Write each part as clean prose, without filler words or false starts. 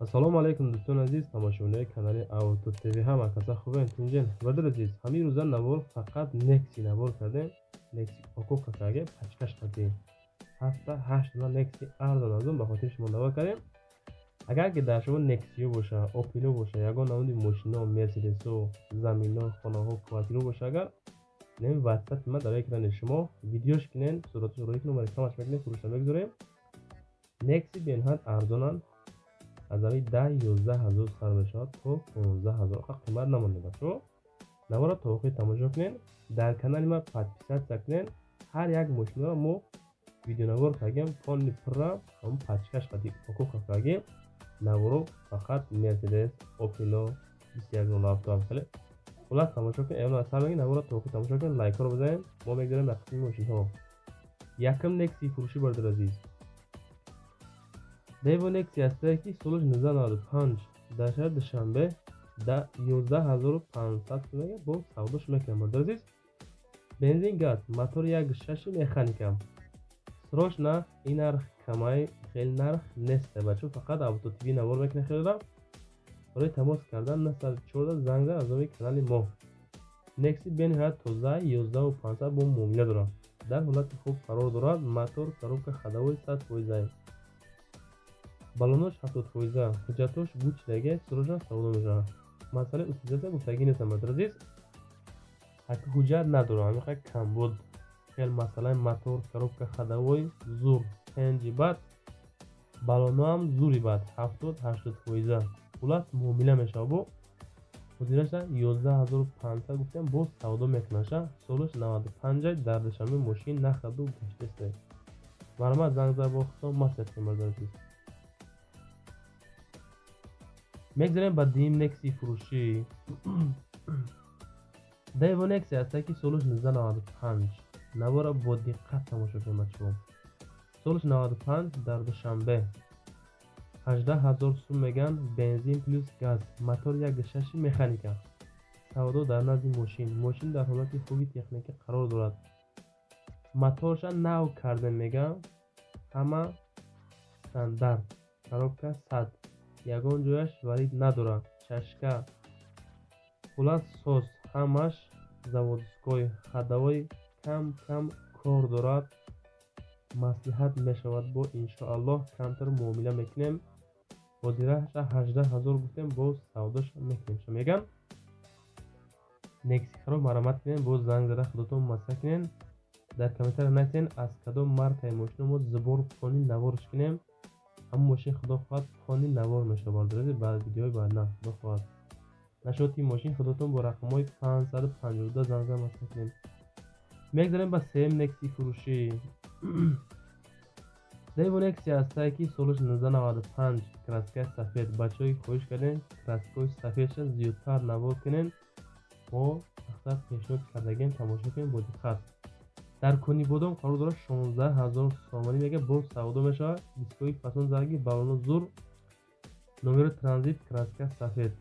Ассалому алайкум дӯстони азиз, тамошобинони канали Авто ТВ. Ҳама каса хубен, тинҷен. Бародари азиз, ҳамин рӯза навор фақат Некси навор кардем. Некси упаковка кардем, пачкаш кардем. 7-8 дона Некси арзон арзон ба хотири шумо навор кардем. Агар ки дар шумо Нексиё боша, Опело боша, ягон намуди мошино, Мерседесо, замино, хонаҳо, квартиро боша, агар неми WhatsApp ма дар экрани шумо видеош кунен, сураташро рӯй кунем, рекламаш мекунем, фурӯшта мегузорем. Некси бениҳоят арзонанд. Аз ҳамин 10-11 ҳазор сар мешавад то 15 ҳазор. Ха қимат намонда бачаҳо. Наворро то охир тамошо кунед, дар канали ма подписатсия кунед. Ҳар як мошинаро мо видеонавор кардем, полни пурра, ҳамон пачкаш қади упаковка кардем. Наворо фақат Мерседес, Опело, 2107 ҳам хеле. Хулас тамошо кунед, эълон аз сар мегиред, наворро то охир тамошо кунед, лайкҳоро бизанед. Мо мегузорем дар қисми мошинҳо. Якум Некси фурӯшӣ, бародари азиз. Дево Некси ҳастае ки солаш 1995 дар шаҳри Душанбе 11500 сомага бо савдош мекунам, бародари азиз. Бензин, газ, мотор 1.6 механика. Срочно ин нарх камай, хеле нарх нест, бачаҳо, фақат Авто ТВ навор мекунад хеле. Барои тамос кардан 914 занг зан аз номи канали мо. Некси бениҳоят тоза, 11500 бо муомила дорад. Дар ҳолати хуб қарор дорад, мотор, коробка ходовой 100%. Баллонош 70%, ҳуҷҷатош гучдаге, срочно савдо мешавад. Масъалаи утилизатсия гуфтагӣ нестам, бародари азиз. Ҳаққи ҳуҷҷат надорам, ҳамин камбуд. Хел масъалаи мотор, коробка ходовой зур, пенҷи бад, баллоноам зури бад, 70-80%. Хулас муомила мешавад бо ҳозираша 11500 гуфтем, боз савдо мекунаша. Солаш 95 дар Душанбе мошин нахаду гаштаста. Марҳамат занг зад бо худтон маслиҳат кунед, бародари азиз. Мегзарем ба дуюм Некси фурӯшӣ. Дево Некси ҳастае ки солаш 1995. Наворро бо диққат тамошо кунед, бачаҳо. Солаш 95 дар Душанбе. 18000 сум меган, бензин плюс газ, мотор 1.6 механика. Савдо дар назди мошин. Мошин дар ҳолати хуби техникӣ қарор дорад. Моторша нав карда меган, ҳама стандарт, коробка 100. Ягон ҷояш варид надорад, чашка. Хулас соз, ҳамаш заводской, ходовой кам-кам кор дорад. Маслиҳат мешавад бо иншоаллоҳ камтар муомила мекунем. Ҳозираша 18000 гуфтем, боз савдош мекунем. Ша меган Нексиҳаро марҳамат кунед, боз занг зада худотон маслиҳат кунед. Дар комментария нависед аз кадом маркаи мошино мо зубор пони наворш кунем. Ҳамон мошин худо хоҳад пони навор мешавад, бародари азиз, баъд видеои баъдна худо хоҳад. Нашоти мошин худотон бо рақамҳои 552 занг зада маслиҳат кунед. Мегзарем ба сеюм Некси фурӯшӣ. Дево Некси ҳастае ки солаш 1995, краскаи сафед. Бачаҳое ки хоҳиш кардем краскаҳои сафедша зиёдтар навор кунем, мо мақсад пешниҳод кардагем, тамошо кунем бо диққат. Дар Конибодом қарор дорад 16000 сомонӣ мега, боз савдо мешавад. Дискҳои фасон зарги, баллоно зур, номери транзит, краска сафед.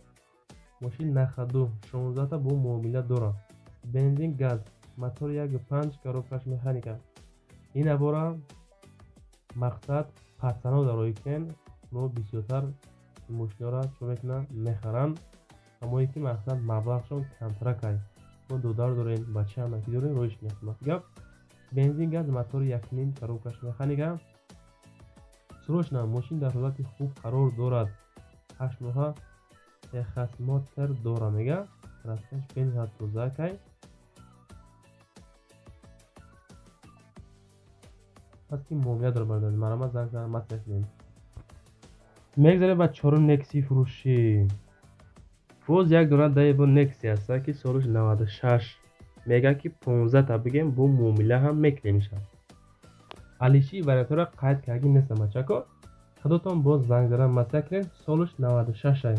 Мошин нахаду, 16та бо муомила дорад. Бензин, газ, мотор 1.5, коробкаш механика. Ин навора мақсад пацано дароӣ кунем, мо бисёртар мошинҳоро чо мекунанд, мехаранд. Амое ки мақсад маблағшон камтаракай. Мо додар дорем, бача ҳамакӣ дорем, роиш мекунем. Гап бензин, газ, мотор 1.5, коробкаш механика. Срочно мошин дар ҳолати хуб қарор дорад. 8 моҳа техосмотр дора мега, краскаш бениҳоят тозакай. Пас ки муомила дорад, бародари азиз, марҳамат занг зан маслиҳат кунед. Мегзарем ба чорум Некси фурӯшӣ. Боз як дона Дево Некси ҳаста ки солаш 96 мега ки 15 та бигем бо муомила ҳам мекунем иша. Алиши вариантҳоро қайд кардагӣ нестам, бачако. Худотон боз занг зада маслиҳат кунед, солаш 96 ай.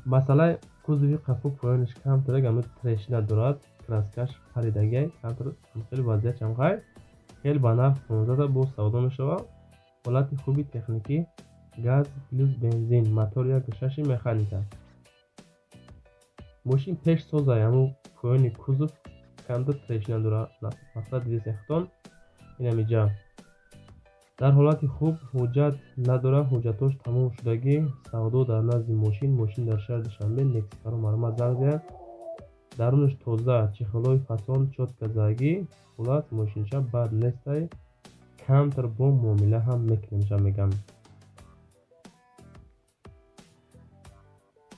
Масъалаи кузови қафо поёнаш камтар ҳамин трещина дорад, краскаш паридагиай, камтар хеле вазъият чамқай. Хеле ба нарх 15 та боз савдо мешавад. Ҳолати хуби техникӣ, газ плюс бензин, мотор 1.6 механика. Мошин пеш созай, ҳамун поёни кузов камтар трещина дорад. Мақсад дидесен худтон, ин ҳамиҷа. Дар ҳолати хуб ҳуҷҷат надорад, ҳуҷҷатош тамом шудагӣ. Савдо дар назди мошин, мошин дар шаҳри Душанбе, Нексиҳаро марҳамат занг занед. Дарунаш тоза, чехолҳои фасон чётко задагӣ. Хулас мошинча бад нестай. Камтар бо муомила ҳам мекунем ша мегам.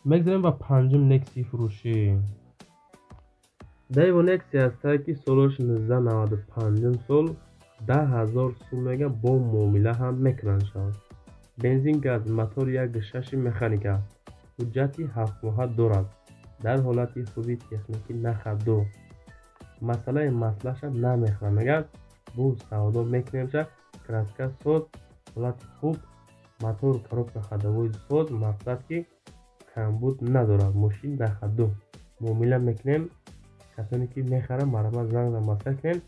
Мегзарем ба панҷум Нексии фурӯшӣ. Даево Нексия ҳастае ки солаш 1995 сол 10 000 сум мега, бо муомила ҳам мекунанд шавад. Бензин, газ, мотор 1,6 механика. Ҳуҷҷати ҳафтмоҳа дорад. Дар ҳолати хуби техникӣ нахаду. Масъалаи маслаша намехӯрам мегӯяд. Бу савдо мекунем ша, краска соз, ҳолати хуб, мотор, коробка ходовой соз, мақсад ки камбуд надорад. Мошин дар хаду. Муомила мекунем. Касоне ки мехаранд, марҳамат занг зан маслиҳат кунед.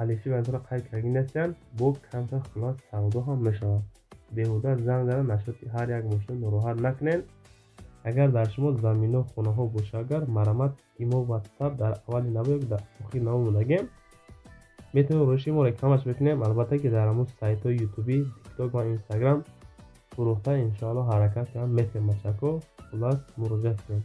Алифи вазиро қайд кардагӣ нестанд, бо камтар хулос савдо ҳам мешавад. Беҳуда занг зада нашоти ҳар як мошин нороҳат накунед. Агар дар шумо замино, хонаҳо боша, агар марҳамат имо, WhatsApp дар аввали наво ё дар охири наво мондагем, метавонем рӯши мо рекламаш бикунем. Албатта ки дар ҳамун сайтҳои ютубӣ, тикток ва инстаграм фурӯхта иншоалло ҳаракат кунам метавонем бачако. Хулас муроҷиат кунем.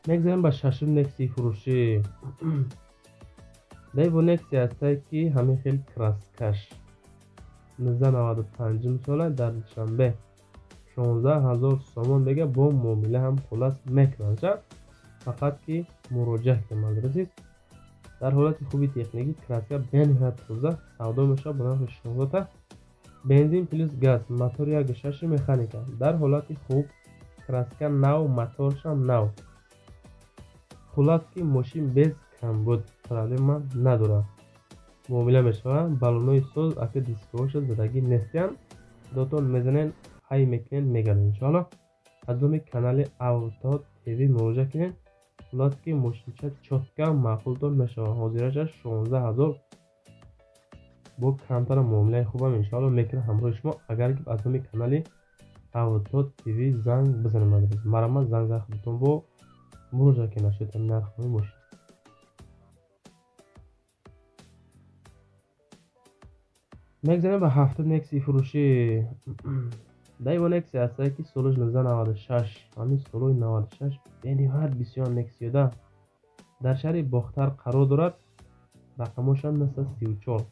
Мегзарем ба шашум Нексии фурӯшӣ. Даево Нексия ҳастае ки ҳамин хел краскаш 1995 сола, дар Душанбе, 16 000 сомон мега, бо муомила ҳам хулас мекунанд ша. Фақат ки муроҷиат кунем, азиз. Дар ҳолати хуби техникӣ, краска бениҳоят тоза, савдо мешавад бо нархи 16 та. Бензин плюс газ, мотор 1,6 механика. Дар ҳолати хуб, краска нав, моторшам нав. Хулас ки мошин без камбуд, проблема надорад. Муомила мешавад. Баллонҳои соз, ака дискҳоша задагӣ нестиянд. Худотон мезанен, ҳай мекунен, мегарден иншоалло. Аз номи канали Авто ТВ муроҷиат кунед. Хулас ки мошинча чётко маъқултон мешавад. Ҳозираша 16 000, бо камтара муомилаи хубам иншоалло мекунам ҳамроҳи шумо, агар ки аз номи канали Авто ТВ занг бизанем. Марҳамат занг зада худотон бо муроҷиат кунед нашоти нархҳои мошин. Мегзарем ба ҳафтум Нексии фурӯшӣ. Даево Нексия ҳастае ки солаш 1996. Ҳамин солҳои 96 бениҳоят бисёр Нексиёда. Дар шаҳри Бохтар қарор дорад. Рақамошам 934.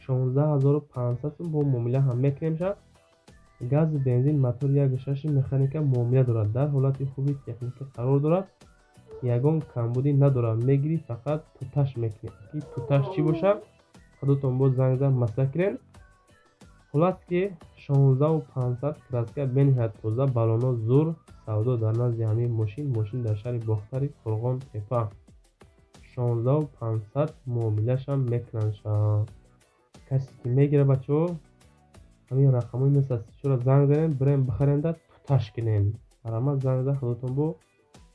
16 500 сум, бо муомила ҳам мекунем ша. Газ, бензин, мотор 1,6 механика, муомила дорад. Дар ҳолати хуби техникӣ қарор дорад. Ягон камбудӣ надорад. Мегирӣ, фақат туташ мекунӣ. Ки туташ чӣ бошад? Худотон боз занг зан маслиҳат кунед. Хулас ки 16 500, краска бениҳоят тоза, баллонҳо зур, савдо дар назди ҳамин мошин, мошин дар шаҳри Бохтари Қурғон Тепа. 16 500, муомилашам мекунанд ша. Касе ки мегирад, бачаҳо, ҳамин рақамҳои 934 занг занед, бирем бихаренда туташ кунем. Марҳамат занг зада худотон бо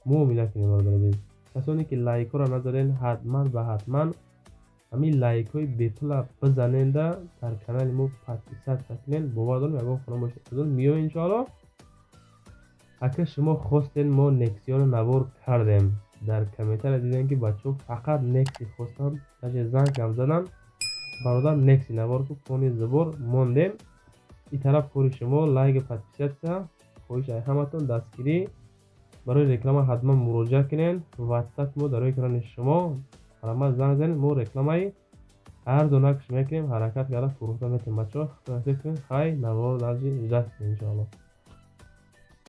муомила кунед, бародари азиз. Касоне ки лайкҳоро назаден, ҳатман ва ҳатман ҳамин лайкҳои бепула бизаненда, дар канали мо подписаться кунед. Бовар дорам, ягон хона бошад меояд иншоалло. Ака шумо хостен, мо Нексиёро навор кардем. Дар комментария дидем ки бачаҳо фақат Некси хостанд, даже зангам заданд. Бародар, Некси навор ку, фони забор мондем. Ин тараф кори шумо лайк, подписаться, хоҳиш ай ҳаматон дастгирӣ. Барои реклама ҳатман муроҷиат кунед. WhatsApp мо дар экрани шумо, марҳамат занг занед, мо рекламаи арзонакш мекунем, ҳаракат карда фурӯхта метавонем. Бачаҳо, хай, навор дарҷи ждать кунед иншоалло.